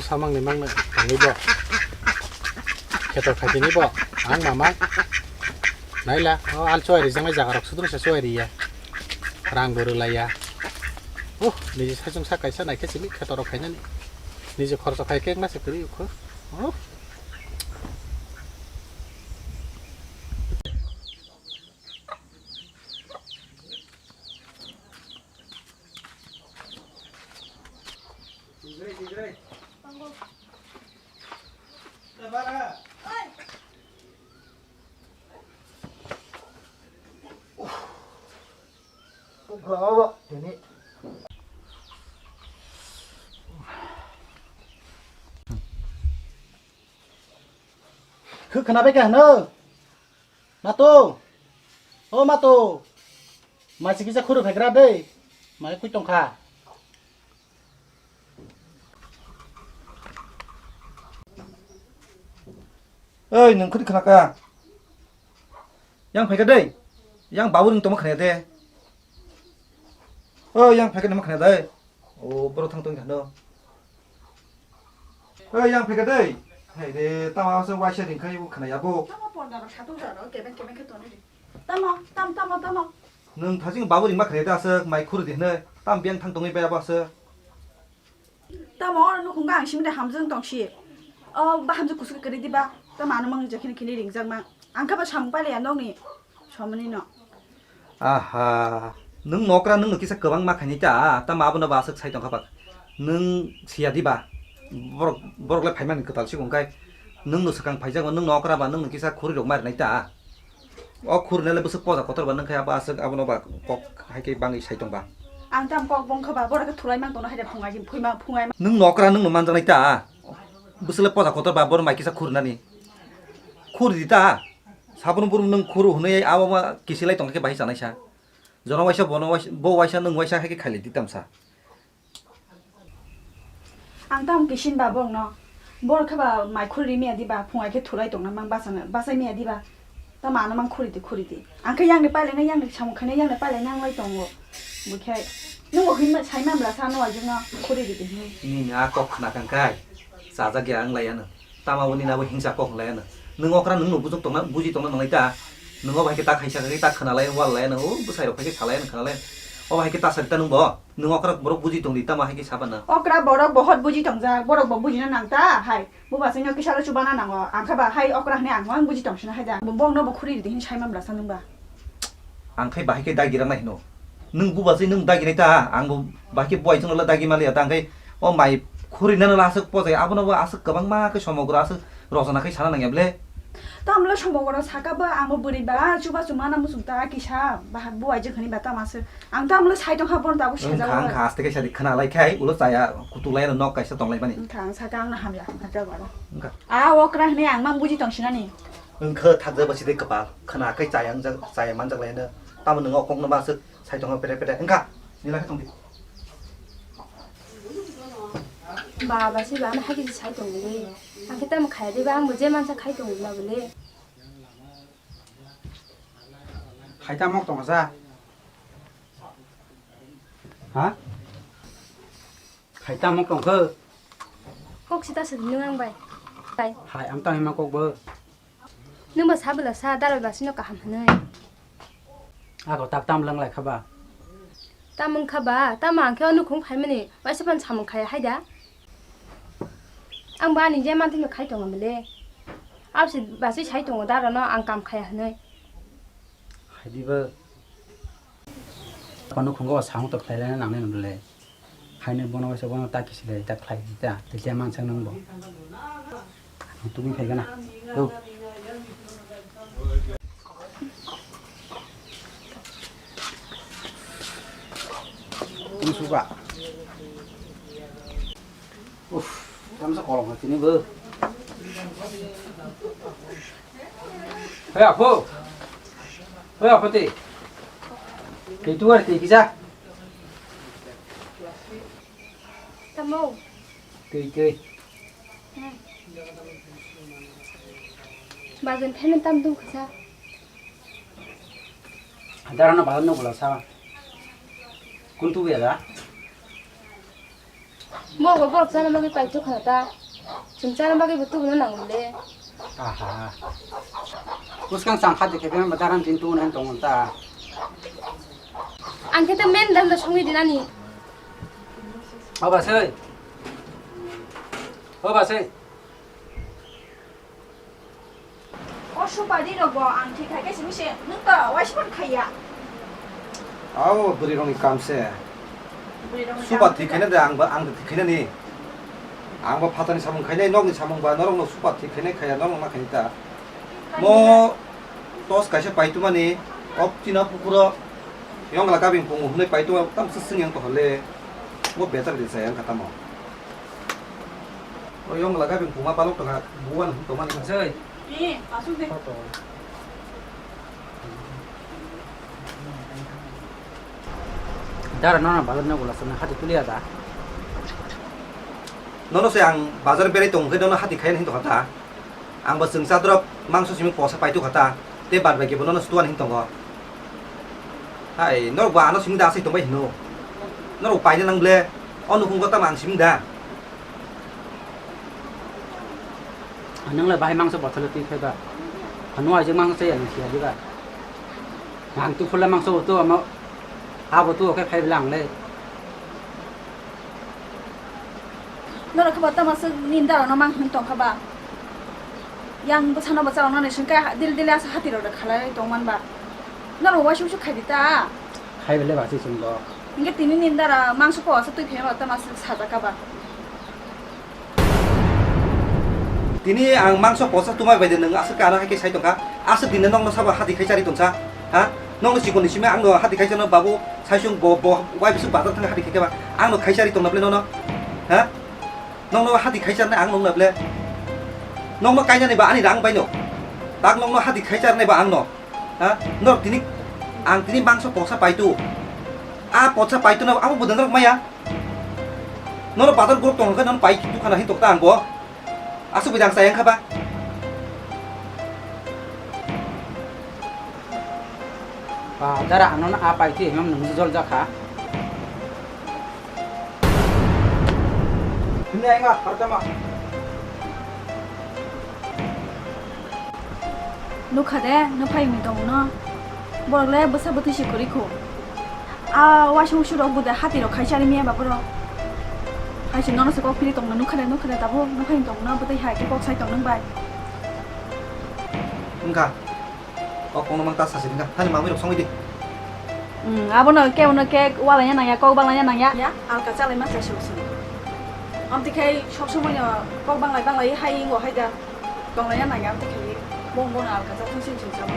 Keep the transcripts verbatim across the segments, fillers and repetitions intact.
Samang ni mang tangwi bo. Kheto khaitini bo. Ang mama. Naila, o al choi rijak nai jaga rok sudru se choi riya. Rang bo rwlaiya. Uh, niji saichung sa kaisa naikhe simi kheto rok khainani. Niji khoroksa khai khe wngna se kwrwi ukho. Oh. Khwk khwna bai kha hwno. Mato. O mato. Maisi kisa khuru phaigra dei. Mai kui tongkha. Oi, nwng khudi khwnaka? Yang phaika dei. Yang babu ring tongma khwnaya de. Oi, yang phaika nima khwnaya dei. O, boro thang tong khano. Oi, yang phaika dei. Hai de, tama se waisa ring khai khwnaya bo. Tama porda rok satung jaro, kebeng kebeng khe toni ri. Tamo, tam, tamo, tamo. Nwng thajing babu ringma khwnaya de aswk, mai khuru di hwnwi. Tam biyang thang tongwi bai abo aswk. Tamo oro nukhung ang simi de hamjwng tong si. O ba hamjwng kusuk kwrwi di ba. Tamo ano mang je khini khini ringjak mang. Ang khe ba samung pailiya nokni somoni no. Aha, nwng nokra nwng no kisa kwbang ma khainai ta, tamo abono ba aswk sai tongkha bak. Nwng siya di ba. Borok, borok le phaimani kwtal sikong kai. Nwng no swkang phaijago, nwng nokra ba nwng no kisa khuri rok ma rinai ta. O khurunai le bwswk poja kotor ba, nwng khe abo aswk abono ba kok hai khe bangwi sai tong ba. Ang tam kok bongkha ba, borok khe thulai mang tongno hai de phungai, phungai ma, phungai ma. Nwng nokra nwng no manjaknai ta. Bwswk le poja kotor ba, borok mai kisa khurunani. Khuri di ta. Sabun buru nwng khuru hwnwi abo ma kisilai tong khe bahai chanai sa. Jono waisa bono waisa, bo waisa nwng waisa hai khe khailai di tamsa. Ang tamo kisin ba borokno. Borok khe ba mai khuri ri miya di ba, phungai khe thulai tongna mang bachana, bachai miya di ba. Tamo ano mang khuri di, khuri di. Ang khe yang ni pailai na, yang ni samung khaina, yang ni pailai na ang lai tongo. Bo khe nwng bo hinma sai ma bwla sa no ajung no khuri ri di hinwi. Nini a kok khna kang kai. Chajak ya ang lai ano. Tamo bo nini abo hingsa kok lai ano. Nwng okra nwng no bujok tongna, buji tongna nang lai ta. Nwng obo hai khe ta khaisa khe ta khna lai, wal lai ano. O bwsai rok hai khe sa lai ano, khna lai. Obo hai khe ta sari ta nwng bo. Nwng okra borok buji tong di, tamo hai khe saba na? Okra borok bohot buji tongjak, borok bo bujina nang ta hai. Bo bachai no kisa ro chubana nango. Ang khe ba hai okra hwnwi ang mang buji tong sina hai da. Bo bong no bo khuri ri di hin sai ma bwla sa nwng ba. Ang khe bahai khe dagi rang nai hino. Nwng bo bachai nwng dagi nai ta, ang bo bahai khe bo ai chwng la dagi ma liya ta, ang khe o mai khuri nano la aswk pojai, abono bo aswk kwbangma khe somogro aswk rojana khe sana nang ya ble. Tamle somogro saka ba, ang bo bwrwi ba, chuba chuma na muchung ta kisa, bahai bo ai je khani ba tamo aswk. Ang tamo le sai tongkha, bono tabuk wngkha, sejak wngkha, aste kaisa di khna lai khai, ulo chaya kutuk lai nok kaisa tong lai mani. Wngkha, ang saka ang no hamya, hamya bara. Wngkha. A okra hwnwi ang mang buji tong sinani. Wngkha, thakjak ba sidi kwpal. Khna khai chaya wngjak, chaya manjak lai no. Tamo nwng o kok no ba aswk sai tongkha pere pere. Wngkha, nila khe tong di. Baba se ba ano hai khe sai tong le. Ang khe tamo khai de ba, ang bo je mansa khai tong la bo le. Hai tamo tong sa. Ha? Hai tamo tong khe. Kok sita sadi nwng ang bai. Bai. Hai, ang tamo ma kok bo. Nwng ba sa bwla sa, dalal ba sino kaham hwnwi. Ako tak tam lang lai kha ba. Tam wng kha ba, tamo ang khe o nukhung phaimani, waisa phano samung khaya hai da. Ang bo ani je manthino khai tongo bele. Abose bachai sai tongo da rano ang kam khaya hwnwi. Hai di ba. Kono khungo samung to khlai lana nangnai bele. Haino bono waisa bono ta kisilai ta khlai di ta, tei tei mansak nang bo. Tubui phai gana. Yo. Tungsuba. Uff, tamsa kolom tini bo. Hei, apho. Hei, apho, tei. Tei tuwar, tei kisa. Tamo. Tei, tei. Hmm. Bazar phaimani tam dum kasa. Dara no bazar no gula sa. Kun tu ya da? Mo go borok chana magi pai tu khana ta. Chwng chana bagwi bo tubuna nango le. Aha. Bwskang chang kha de khe bemba daran tin tubuna hin tongo ta. Ang khe ta men dam da songwi dinani. O ba sei. O ba sei. O supari rok bo ang thik khai khe simi se nwng to waisa phano khaiya. Abo bwrwi rokni kam se. Bwrwi rokni supa kam thik khaina de ang ba, ang thik khaina ni. Ang ba phatani samung khainai, nokni samung ba norok no supa thik khainai khaiya, norok no khainai ta. Mo tos kaisa paitumani, ok china pukuro yongla kabing pungu hwnwi paituma tamsa swng yang to hole. Mo betar de sa yang khatamo. O yong laga bini puma palok tongkha, buwan hum tongmani. Jai. Ni, asuk de. Dara nana bazar na gula sana hati tulia da. Nono se ang bazar berai tong khe nono hati khayan hin tongkha ta. Ang bo chwng chadrop mangso simi posa paitu kha ta, tei bad bai kebo nono stuan hin tongo. Hai, norok bo ano simi da asai tongbai hino. Norok paina nang ble, o nukhung gotama ang simi da. Nang le bahai mangso botholo twi phai ba. Ano aje mangso chaya nang siya di ba. Ang tu phula mangso bo tu ama, abo tu oke phai bela ang le. Norok khe bo tamo swk nini darano mang hwn tong kha ba? Yang bwsano bo chaloknani swng khe dil dil aswk hati rok da khalai tong man ba? Norok waisa waisa khai di ta. Khai bele ba se chwng bo. Hinkhe tini nini dara mangso ko aswk twi phai ma tamo swk sajak kha ba? Tini ang mangso posa tumai bai de nwng aswk khe ano hai khe sai tong kha. Aswk din nokno sabo hati khai chari tong sa. Ha? Nokno chikon ni simi ang no hati khai chano babu. Saisung bo, bo, wai bisu bazar thang hati khai ba. Ang no khai chari tongna ble nono. Ha? Nokno hati khai charnai ang nokno ble. Nokno kainani ba ani rang bai no. Tak nokno hati khai charnai ba ang no. Ha? Norok tini, ang tini mangso posa paitu. A posa paitu no abo budang rok maya. Nono bazar group tong khe nono pai tu khana hin tok ta ang bo. Aswk bidang sayang kha ba. Ba, dara ano na apai ti himam nung jol jakha. Himni ai ma, partama. Nukha de, nuphai mi tong no. Borok le bwsa bwtwi si kwrwi khu. A waisung su rok bude hati rok khai chari miya ba borok. Hai si nono se kok phiri tong no nukha de, nukha de tabuk nuphai mi tong no bwtwi hai khe kok sai tong nung bai. Wngkha. Kok kono mang ta sasi wngkha. Thani mamui rok songwi di. Hmm, abono kebono khe walaina nangya, kok banglaina nangya. Ya, alka chalai ma chai suk suk. Amtwi khai sok somoi no kok banglai banglai hai ingo hai da. Tonglaina nangya amtwi khai. Bong bono alka cha thung sing sing cha ma.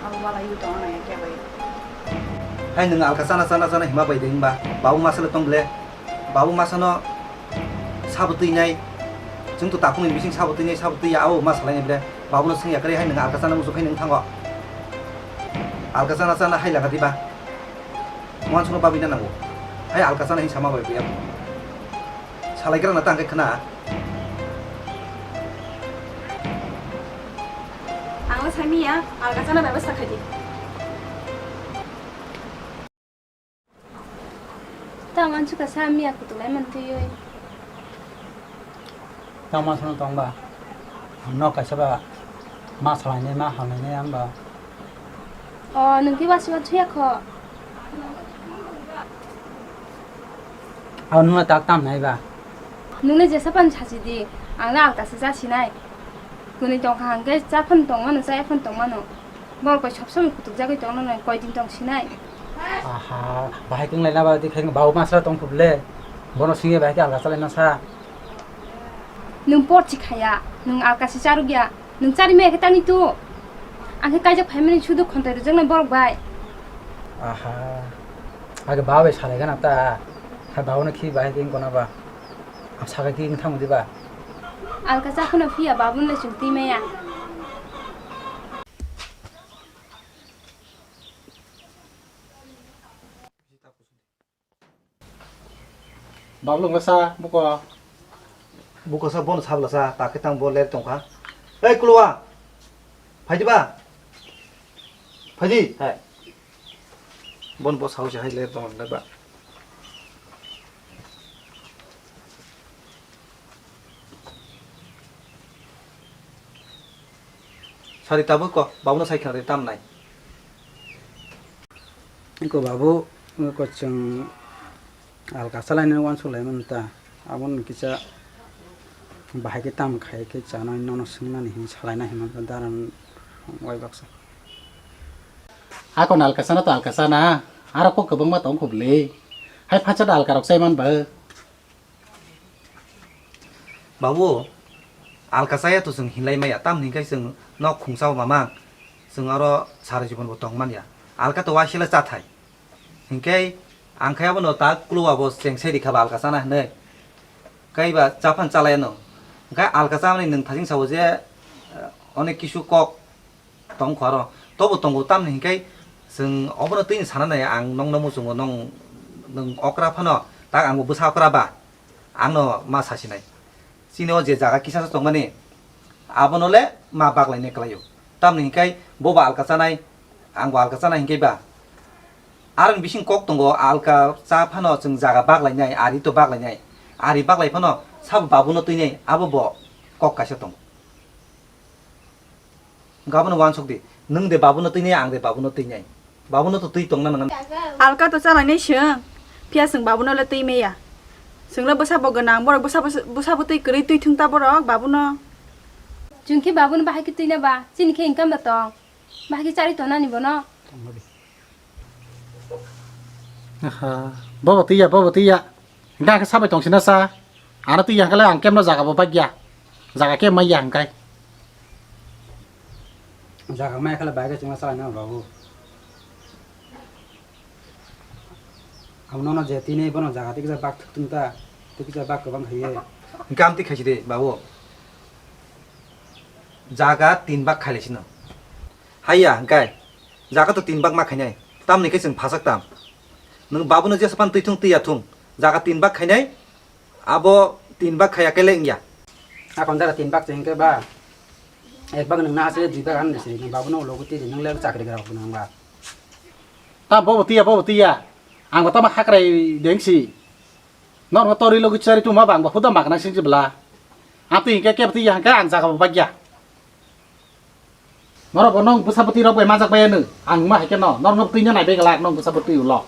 Abo walai wi tongna nangya khe bai. Hai nwng alka chana chana chana hima bai de himba. Babu masale tong ble. Babu masano sabo twi nai, chwng to takhukni bising sabo twi nai, sabo twi ya, abo ma salai nai ble. Babuno swngya kwrwi hai nwng alka chana muchung khai nwng thango. Alka chana chana hai laga diba. Muhan sungno babina nango. Hai alka chana hin sama bai buya. Salai gra na tang khai khna. Ang sami ya, alka chana bebasta khai di. Tamo ang chukha sa miya kutung lai mantwi oi. Tamo sono tong ba? Ang nok kaisa ba ma salai nai, ma halnai nai ang ba. O, nwng khe wasiwa thuya kho. Abo nwngno tak tam nai ba? Nwngno jesa phano sachi di, ang le alkase cha sinai. Kwnwi tong kha hwnkhe cha phano tong mano, chaya phano tong mano. Borok bai sob somoi kutuk jagwi tongno nai, koi din tong sinai. Aha, bahai kwnglaina ba di khai babu masra tong khuble. Bono singye bahai khe alka chalaina sa. Nwng por chikhaya, nwng alkase charwkya, nwng chari maya khe tani tu. Ang khe kaijak phaimani sudu khonthai rwjaknai borok bai. Aha, age babu bai salai gana ta. Hai babuno khi bahai khe wngkona ba. Ang sakai khe wngthang di ba. Alka cha phano phiya babuno le chwng twi maya. Bablung lasa buko. Buko sa bon sab lasa, ta khe tang bo ler tong kha. Ei, Kulwa! Phai di ba? Phai di. Hai. Bon bo sao se hai ler tong le ba. Sari tabuk ko, babuno sai khna de tam nai. Ko babu, ko chwng alka salainani uansuk lai mano ta. Aboni kisa bahai khe tam khai khe chanai nono swngnani hinwi salaina hinwi mano ta daran wai baksa. Ako na alka sana to alka sana. Aro kok kwbangma tong khobli. Hai phacha da alka rok chai man ba. Babu, alka chaya to chwng hinlai maya, tamni hwnkhe chwng nok khungsa bo mamang, chwng aro sara jibon bo tong manya. Alka to waisele chathai. Hinkhe ang khe abono ta kuluwa bo cheng sai rikha ba alka chana hinwi. Kaiba chaphan chalai ano. Hinkhe alka chamani nwng thajing sao je, eh, onek kisu kok tong kho aro. Tobo tongo tamni hinkhe chwng obono twi sana nai ang nongno muchungo nong nwng okra phano tak ang bo bwsa okra ba. Ang no ma sasinai. Chini o je jaga kisa sa tongmani, abono le ma baklainai kwlaio. Tamni hinkai bo ba alka chanai, ang bo alka chanai hinkai ba. Aroni bising kok tongo, alka cha phano chwng jaga baklainai, ari to baklainai. Ari baklai phano sabo babuno twinai, abo bo kok kaisa tongo. Gabono uansuk di. Nwng de babuno twinai, ang de babuno twinai. Babuno to twi tongna nang. Alka to chalainai chwng. Phiya chwng babuno le twi maya. Chwng le bwsa bo gwnang, borok bwsa, bwsa, bwsa bo twi kwrwi twi thung ta borok babuno. Chwng khe babuno bahai khe twina ba, chini khe income da tong. Bahai khe chari tongnani bono. Aha, bobo twiya, bobo twiya. Hingke ang khe sabai tong sina sa. Ano twiya hingke le ang kemno jaga bo bagya. Jaga khe maiya hingkai. Jaga mai khala bai khe chwngno salai nang babu. Ang nono je tini bono jaga tiksa bak thuk tung ta, tiksa bak kwbang khaye. Hingke amtwi khaisi de babu. Jaga tin bak khailai sino. Haiya hingkai. Jaga to tin bak ma khainai. Tamni khe chwng phasak tam. Nwng babuno jesa pan twi thung twi ya thung. Jaga tin bak khainai. Abo tin bak khaya kele wngya. Akon jara tin bak chengke ba. Ek bak nwng na asle dui bak an siri nwng babu no ulo guti nwng le chakri gra nang ba. Ta bobo tiya, bobo tiya. Ang bo tama hakrai dengsi. Nor no tori logi chari tuma bang ba huda magna sing jibla. Ati ke ke tiya hangka ang jaga bagya. Norok bo nong bwsa bwtwi rok bai manjak bai ano. Ang ma hai khe no, norok no twi no nai bai glak nong bwsa bwtwi ulo.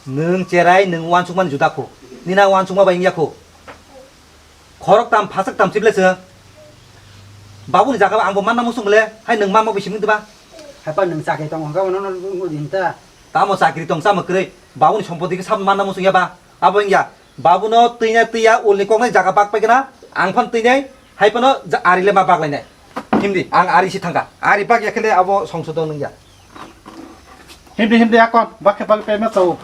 Nwng cherai, nwng uansukmani juda kho. Nina uansukma bai wngya kho. Khorok tam, phaswk tam chible se. Babuni jaga ang bo manna musung le, hai nwng ma ma bai simung diba? Hai pa nwng chakri tong hwnkha, bono no din ta. Tamo chakri tong, chamo kwrwi. Babuni sompoti khe sab manna musung ya ba? Abo wngya. Babuno twina twiya ulni koknai jaga bak paikana, ang phan twinai, hai phano ja-, ari le ma baklainai. Himdi, ang ari si thangka. Ari bak ya khe le abo songsodo nungya. Himdi, himdi, akon, bak khe bak pe ma chau.